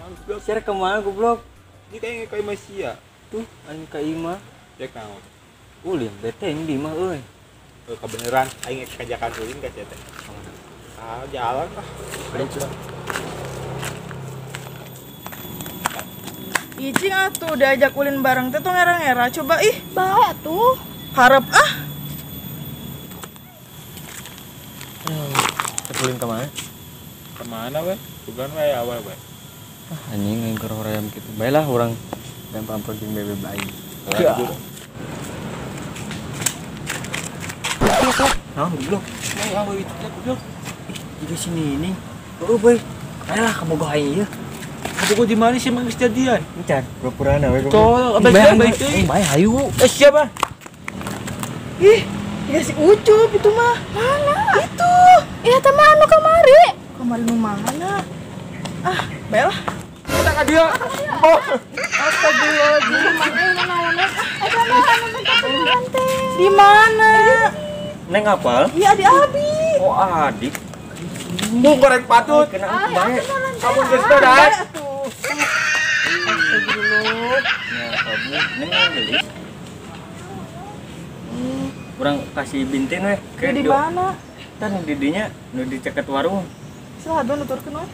Kunaon goblok? Sia ka mana goblok? Ini kayaknya ka imah sia. Tuh, aing ka imah. Cek naon? Ulin bete ini di imah euy. Kebeneran aing kajakan ulin ka sia teh. Ah, jalan lah. Icing atuh diajak ulin bareng teh tuh ngera-ngera coba ih. Bae atuh. Harap ah. Ulin kemana? Kemana we? Bukan we awal we. Ah, anjing aing keur hoream kitu. Bae lah urang dan pampor jeung bebe aing. Naon goblok? Nih awewe itu teh goblok. Ih, jadi sini ini. Heuh boy. Bae lah kabogoh aing ieu. Kabogoh di mana sih emang geus jadian? Encan, pura-purana we goblok. Tol, bae teuing. Bae hayu. Eh siapa? Ih, ya si Ucup itu mah. Mana? Itu. Iya teman anu kamari. Kamari nu mana? Ah, bae lah. Kita ka dia. Oh. Astagfirullahaladzim. Mana eta mah anu minta kenalan teh. Di mana? Neng apal? Iya, adik Abi. Oh, adik. Mau goreng patut. Kenapa bae? Kamu geus beres. Astagfirullah. Ya, kamu neng gelis. Kurang kasih bintin weh. Di mana? Tah nu di dinya, nu di ceket warung. Saha nuturkeun we?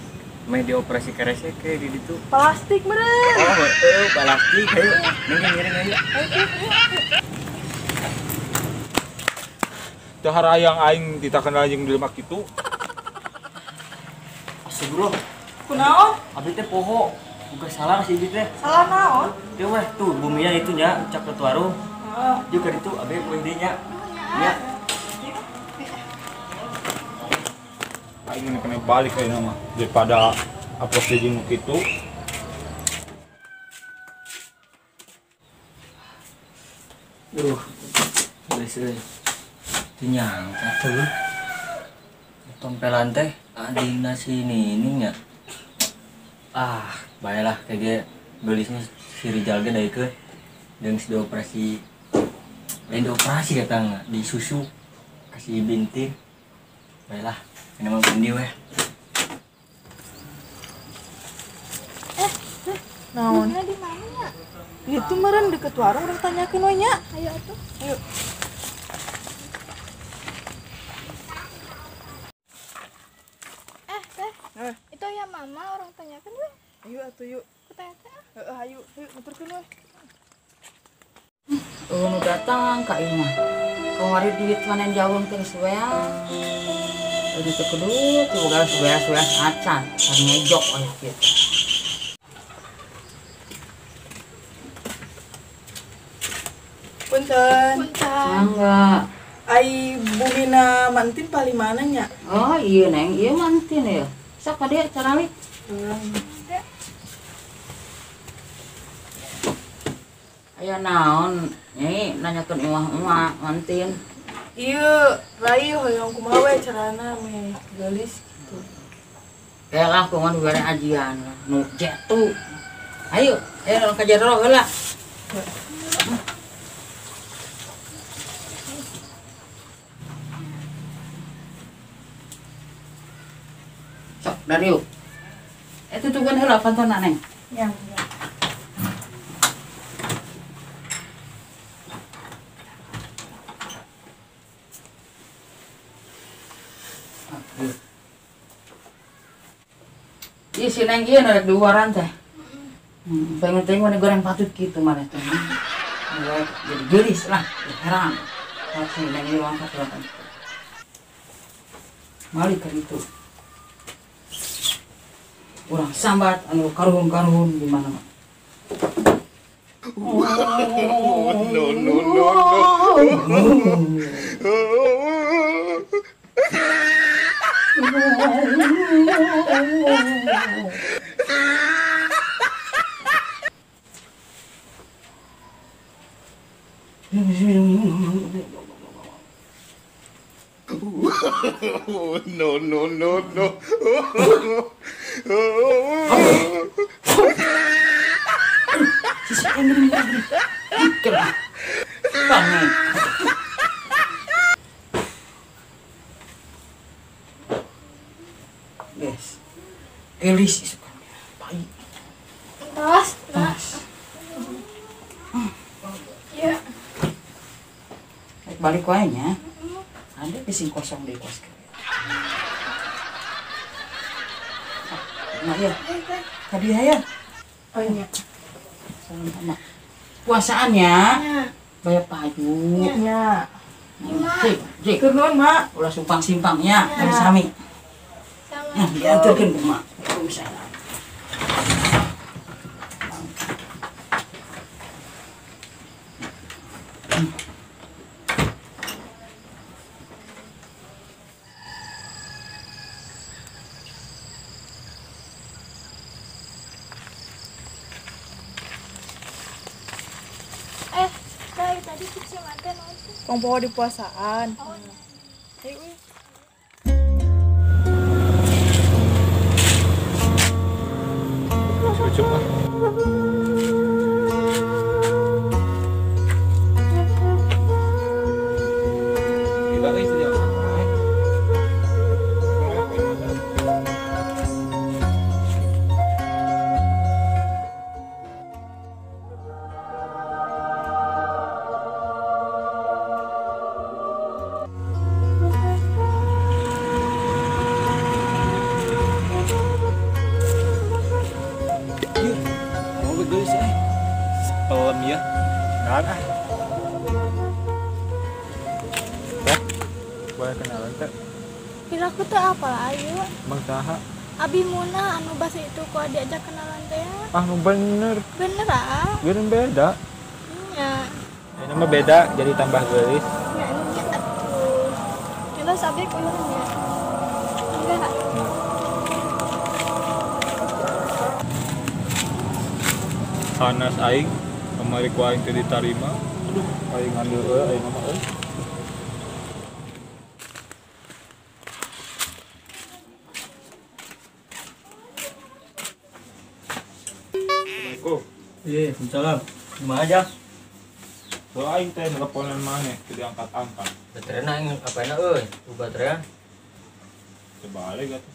Meh dioperasi keresek ke di ditu. Plastik meureun. Oh, heueuh, plastik hayu. Neng ngiring hayu. Teu harayang aing ditakenal jeung jelema kitu. Astagfirullah. Kunaon? Abdi teh poho. Bukan salah si ieu teh. Salah naon? Teu weh tuh bumina itu nya ceket warung. Heeh. Jeung ka ditu abdi poe deui nya. Nya. Aing kena balik ayeuna mah daripada apos jeung nu kitu. Duh. Geus euy. Teu nyangka teh. Tompelan teh adina si Nining nya. Ah, bae lah kayak geulisna si Rijal ge daekeun jeung si dioperasi. Lain dioperasi kata enggak, disusu kasih bintik. Bae lah. Ini mah pundi weh. Naon? Di mana nya? Itu meureun deket warung urang tanyakeun we nya. Ayo atuh. Ayo. Teh. Itu ya mama orang tanyakeun we. Ayo atuh yuk. Ku teh teh. Heeh, ayo, ayo nuturkeun we. Nu datang ka ieu mah. Kamari duit panen jawang teh geus weas. Udah teu kudu teu boga beas-beas acan, can ngejok aya kitu. Punten. Punten. Mangga. Ai bumina mantin paling mana nya? Oh iya neng, iya mantin ya. Sok ka dieu caralik. Aya naon nyai nanyakeun imah-imah mantin. Iya, rai hoyong kumaha we carana meh geulis kitu. Kayak lah kumaha dibere ajian nu jetu. Ayo, ayo ka jero heula. Sok dari yuk. Tutupan heula pantona neng. Ya. Ih, si neng ieu rek diuaran teh. Pengen teh mana goreng patut kitu maneh teh. Jadi geulis lah, heran. Kalau si neng ieu angkat lah. Mali ka ditu. Urang sambat anu karuhun-karuhun di mana-mana. No no no no. No no no no. Guys, gelis isukan baik. Balik wae nya. Ada bising kosong di kos. Nah, ya. Tadi ya. Oh iya. Salam sama. Puasaan ya. Bayar payu. Iya. Cik, cik. Turun, Mak. Ulah simpang-simpang ya, sami-sami. Nah, diantarkeun ku Mak. Waalaikumsalam. Tong bawa di puasaan. Oh. Ayo. Lucu ah. Gila guys, dia. Pelem ya. Kenalan ah. Teh, boleh kenalan teh? Kira aku tuh apa ayo? Bang saha? Abi Muna anu bahasa itu kok diajak kenalan teh. Ah, nu bener. Bener ah. Bener beda. Iya. Ini mah beda jadi tambah geulis. Ya, ini atuh. Kira sabi kulo ya. Enggak. Sanes aing kamari ku aing teu ditarima. Aduh, aing ngambil euy aing mah euy. Assalamualaikum. Iya, waalaikumsalam. Kumaha aja? Tuh aing teh nelponan maneh teu diangkat-angkat. Baterena aing apaina euy? Ku baterean. Sebalik atuh.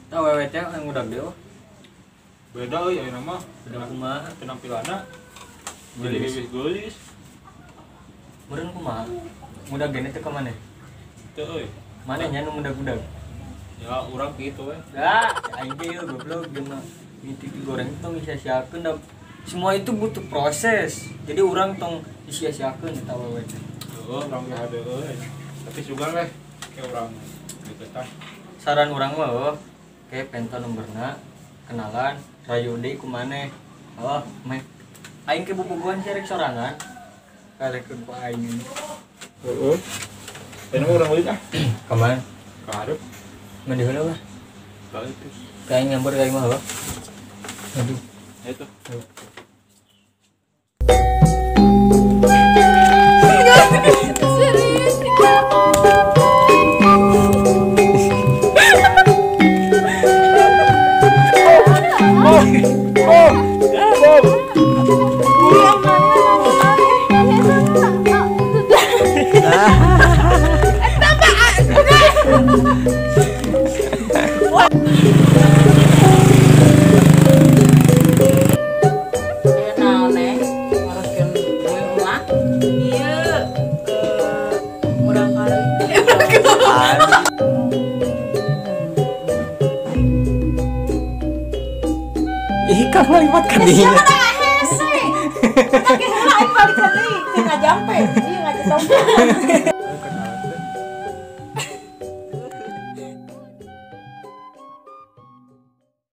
Tah wewe teh aing udag deui. Beda euy ayeuna mah. Beda kumaha penampilanna. Jadi lebih geulis. Meureun kumaha? Muda gene teh ka maneh? Teu euy. Maneh nya nu muda-muda. Ya urang kitu we. Lah, aing ge ieu goblok jeung mah miti digoreng tong disia-siakeun da semua itu butuh proses. Jadi urang tong disia-siakeun eta wewe teh. Heuh, urang ge hade euy. Tapi sugan weh ke urang deketan. Saran urang mah heuh, ke penta nomorna kenalan rayu deui ku maneh. Oh, meh. Aing ke bubuguan sia rek sorangan. Kalekeun ku aing ini. Heeh. Ini mah urang ulin ah. Ka mana? Ka hareup. Mandi heula lah. Balik. Ka aing nyamper ka imah heuh. Aduh. Itu. Serius. Ih, kan ngaliwat ka dinya. Hese. Tapi heula aing balik deui, teu ngajampe, ieu ngajampe.